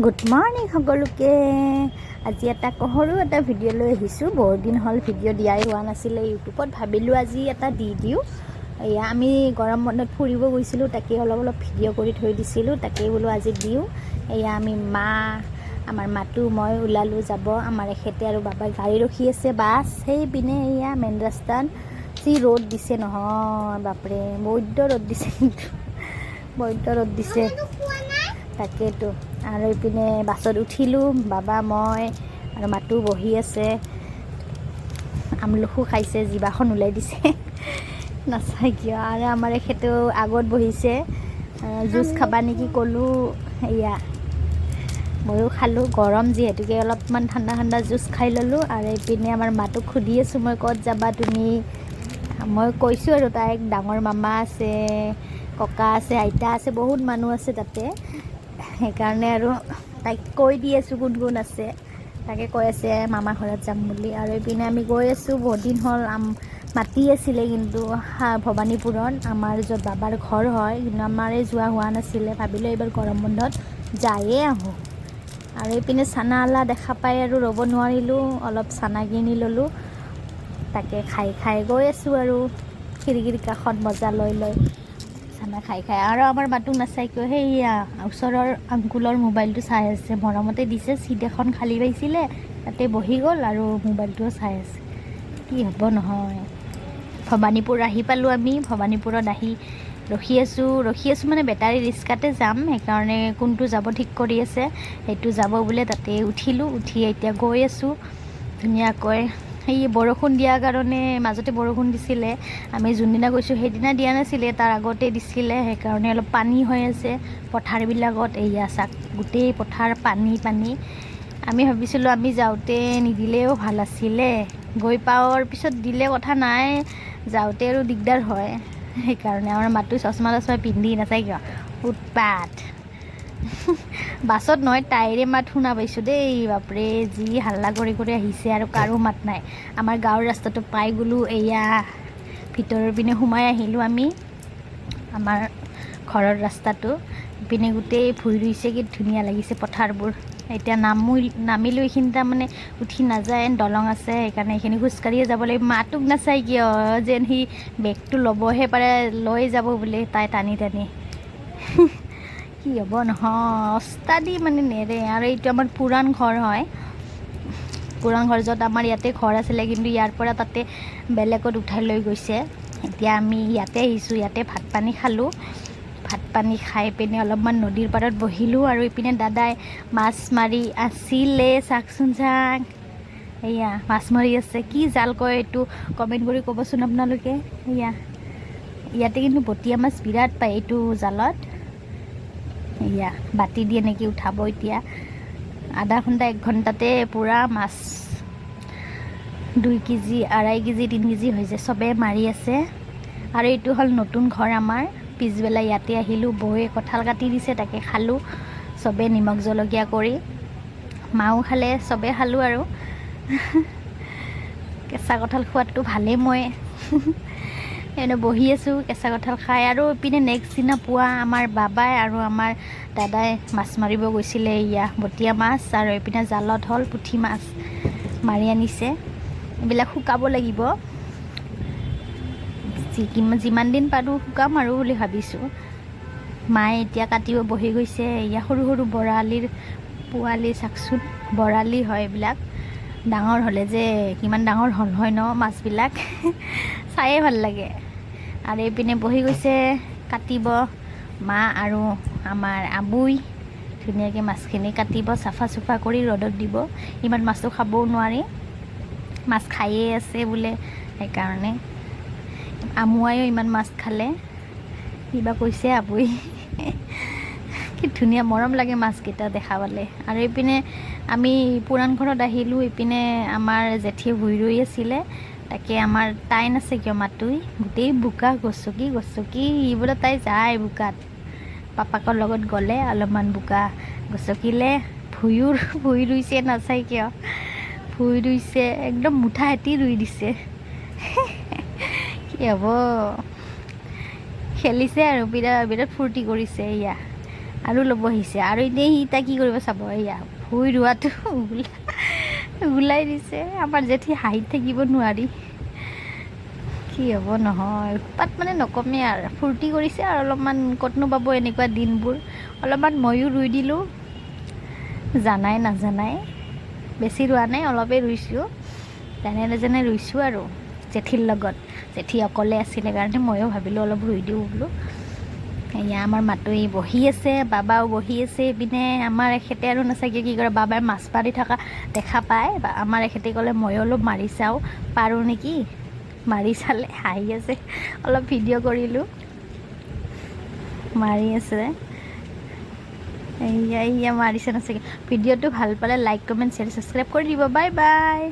Good morning সকলোকে। আজি এটা সৰু এটা ভিডিঅ' লৈ আহিছোঁ। বহুত দিন হ'ল ভিডিঅ' দিয়াই হোৱা নাছিলে ইউটিউবত। ভাবিলোঁ আজি এটা দি দিওঁ। এয়া আমি গৰম বন্ধত ফুৰিব গৈছিলোঁ, তাকে অলপ অলপ ভিডিঅ' কৰি থৈ দিছিলোঁ, তাকেই বোলো আজি দিওঁ। এয়া আমি মা, আমাৰ মাতো, মই ওলালোঁ যাব। আমাৰ এখেতে আৰু বাবাই গাড়ী ৰখি আছে, বাছ সেইপিনে। এয়া মেইন ৰাস্তাত যি ৰ'দ দিছে নহয়, বাপৰে, বৈদ্য ৰ'দ দিছে কিন্তু, বৈদ্য ৰ'দ দিছে। তাকেইতো। আৰু ইপিনে বাছত উঠিলোঁ, বাবা, মই আৰু মাতো বহি আছে। আমলখু খাইছে, জিভাখন ওলাই দিছে, নাচাই কিয়। আৰু আমাৰ এখেতেও আগত বহিছে। জুচ খাবা নেকি ক'লোঁ। এয়া ময়ো খালোঁ। গৰম যিহেতুকে অলপমান ঠাণ্ডা ঠাণ্ডা জুচ খাই ল'লোঁ। আৰু এইপিনে আমাৰ মাটোক সুধি আছোঁ মই, ক'ত যাবা তুমি? মই কৈছোঁ আৰু তাইক, ডাঙৰ মামা আছে, ককা আছে, আইতা আছে, বহুত মানুহ আছে তাতে। সেইকাৰণে আৰু তাইক কৈ দি আছোঁ কোন কোন আছে। তাকে কৈ আছে মামা ঘৰত যাম বুলি। আৰু এইপিনে আমি গৈ আছোঁ। বহুত দিন হ'ল মাতি আছিলে কিন্তু ভৱানীপুৰত আমাৰ য'ত বাবাৰ ঘৰ হয়, কিন্তু আমাৰে যোৱা হোৱা নাছিলে। ভাবিলোঁ এইবাৰ গৰম বন্ধত যায়ে আহোঁ। আৰু এইপিনে চানা আলা দেখা পাই আৰু ৰ'ব নোৱাৰিলোঁ, অলপ চানা কিনি ল'লোঁ। তাকে খাই খাই গৈ আছোঁ আৰু খিৰিকীৰ কাষত মজা লৈ লৈ চানা খাই খাই। আৰু আমাৰ মাতো নাচাই কিয়, সেইয়া ওচৰৰ আংকুলৰ মোবাইলটো চাই আছে। মৰমতে দিছে, চিট এখন খালী পাইছিলে, তাতে বহি গ'ল আৰু মোবাইলটোও চাই আছে। কি হ'ব নহয়। ভৱানীপুৰ আহি পালোঁ আমি। ভৱানীপুৰত আহি ৰখি আছোঁ, ৰখি আছোঁ মানে বেটাৰী ৰিক্সাতে যাম, সেইকাৰণে কোনটো যাব ঠিক কৰি আছে। সেইটো যাব বোলে, তাতে উঠিলোঁ। উঠি এতিয়া গৈ আছোঁ ধুনীয়াকৈ। সেই বৰষুণ দিয়াৰ কাৰণে, মাজতে বৰষুণ দিছিলে, আমি যোনদিনা গৈছোঁ সেইদিনা দিয়া নাছিলে, তাৰ আগতে দিছিলে। সেইকাৰণে অলপ পানী হৈ আছে পথাৰবিলাকত। এয়া চাওক, গোটেই পথাৰ পানী পানী। আমি ভাবিছিলোঁ আমি যাওঁতে নিদিলেও ভাল আছিলে। গৈ পোৱাৰ পিছত দিলে কথা নাই, যাওঁতে আৰু দিগদাৰ হয়। সেইকাৰণে আমাৰ মাতো চশমা তচমা পিন্ধি নাচায় কিয় উৎপাত। বাছত নহয়, তাইৰে মাত শুনা পাইছোঁ দেই। বাপৰে, যি হাল্লা কৰি কৰি আহিছে আৰু কাৰো মাত নাই। আমাৰ গাঁৱৰ ৰাস্তাটো পাই গ'লোঁ। এয়া ভিতৰৰ পিনে সোমাই আহিলোঁ আমি। আমাৰ ঘৰৰ ৰাস্তাটো ইপিনে গোটেই ভুঁই ৰুইছে, কি ধুনীয়া লাগিছে পথাৰবোৰ। এতিয়া নামিলোঁ। এইখিনি তাৰমানে উঠি নাযায়, দলং আছে, সেইকাৰণে এইখিনি খোজকাঢ়িয়ে যাব লাগিব। মাটোক নাচাই কিয়, যেন সি বেগটো ল'বহে পাৰে, লৈ যাব বোলে তাই টানি টানি। কি হ'ব নহয়, অস্তাদি মানে নেৰে। আৰু এইটো আমাৰ পুৰাণ ঘৰ হয়। পুৰাণ ঘৰ য'ত আমাৰ ইয়াতে ঘৰ আছিলে, কিন্তু ইয়াৰ পৰা তাতে বেলেগত উঠাই লৈ গৈছে। এতিয়া আমি ইয়াতে আহিছোঁ। ইয়াতে ভাত পানী খালোঁ। ভাত পানী খাই পিনে অলপমান নদীৰ পাৰত বহিলোঁ। আৰু ইপিনে দাদাই মাছ মাৰি আছিলে, চাওকচোন চাওক। এয়া মাছ মাৰি আছে। কি জাল কয় এইটো, কমেণ্ট কৰি ক'বচোন আপোনালোকে। এয়া ইয়াতে কিন্তু বটীয়া মাছ বিৰাট পায় এইটো জালত। এয়া বাতি দি এনেকৈ উঠাব এতিয়া। আধা ঘণ্টা এক ঘণ্টাতে পূৰা মাছ 2 কেজি, 2.5 কেজি, 3 কেজি হৈ যায়। চবে মাৰি আছে। আৰু এইটো হ'ল নতুন ঘৰ আমাৰ। পিছবেলা ইয়াতে আহিলোঁ। বৌয়ে কঁঠাল কাটি দিছে, তাকে খালোঁ চবে নিমখ জলকীয়া কৰি। মাও খালে, চবে খালোঁ। আৰু কেঁচা কঁঠাল খোৱাতটো ভালেই। মই এনে বহি আছোঁ কেঁচা কঁঠাল খাই। আৰু ইপিনে নেক্সট দিনা পুৱা আমাৰ বাবাই আৰু আমাৰ দাদাই মাছ মাৰিব গৈছিলে। এয়া বটীয়া মাছ আৰু এইপিনে জালত হ'ল পুঠি মাছ মাৰি আনিছে। এইবিলাক শুকাব লাগিব। যিমান দিন পাৰোঁ শুকাম আৰু বুলি ভাবিছোঁ। মায়ে এতিয়া কাটিব বহি গৈছে। এয়া সৰু সৰু বৰালিৰ পোৱালি চাওকচোন। বৰালি হয় এইবিলাক। ডাঙৰ হ'লে যে কিমান ডাঙৰ হ'ল হয় ন মাছবিলাক, চায়ে ভাল লাগে। আৰু এইপিনে বহি গৈছে কাটিব মা আৰু আমাৰ আবুই। ধুনীয়াকৈ মাছখিনি কাটিব, চাফা চুফা কৰি ৰ'দত দিব। ইমান মাছটো খাবও নোৱাৰি। মাছ খায়ে আছে বোলে, সেইকাৰণে। আমুৱাইও ইমান মাছ খালে, কিবা কৈছে আবুই। কি ধুনীয়া মৰম লাগে মাছকেইটা দেখা পালে। আৰু এইপিনে আমি পুৰাণ ঘৰত আহিলোঁ। ইপিনে আমাৰ জেঠীয়ে ভুঁই ৰুই আছিলে। তাকে আমাৰ তাই নাছে কিয়, মাতুই গোটেই বোকা গছকি গছকি বোলে তাই যায় বোকাত। পাপাকৰ লগত গ'লে অলপমান বোকা গছকিলে। ভুঁই ৰুইছে, নাচাই কিয়, ভুঁই ৰুইছে, একদম মুঠা হেতি ৰুই দিছে। কি হ'ব, খেলিছে আৰু বিৰাট বিৰাট ফূৰ্তি কৰিছে। এয়া আৰু ল'ব আহিছে। আৰু এতিয়া সি এতিয়া কি কৰিব চাব। এয়া ভুঁই ৰোৱাটো ওলাই দিছে। আমাৰ জেঠী হাঁহিত থাকিব নোৱাৰি। কি হ'ব নহয়, উৎপাত মানে নকমেই আৰু। ফূৰ্তি কৰিছে আৰু অলপমান। ক'তনো পাব এনেকুৱা দিনবোৰ। অলপমান ময়ো ৰুই দিলোঁ, জানাই নাজানাই। বেছি ৰোৱা নাই, অলপেই ৰুইছোঁ। যেনে যেনে ৰুইছোঁ আৰু জেঠীৰ লগত। জেঠী অকলে আছিলে কাৰণে ময়ো ভাবিলোঁ অলপ ৰুই দিওঁ বোলো। এয়া আমাৰ মাতৈ বহি আছে, বাবাও বহি আছে। ইপিনে আমাৰ এখেতে আৰু নাচাকে কি কৰে। বাবাই মাছ মাৰি থকা দেখা পায় বা আমাৰ এখেতে ক'লে, ময়ো অলপ মাৰি চাওঁ, পাৰোঁ নেকি। মাৰি চালে, হাঁহি আছে। অলপ ভিডিঅ' কৰিলোঁ। মাৰি আছে, এইয়া এইয়া মাৰিছে নাচাকে। ভিডিঅ'টো ভাল পালে লাইক, কমেণ্ট, শ্বেয়াৰ, ছাবস্ক্ৰাইব কৰি দিব। Bye bye.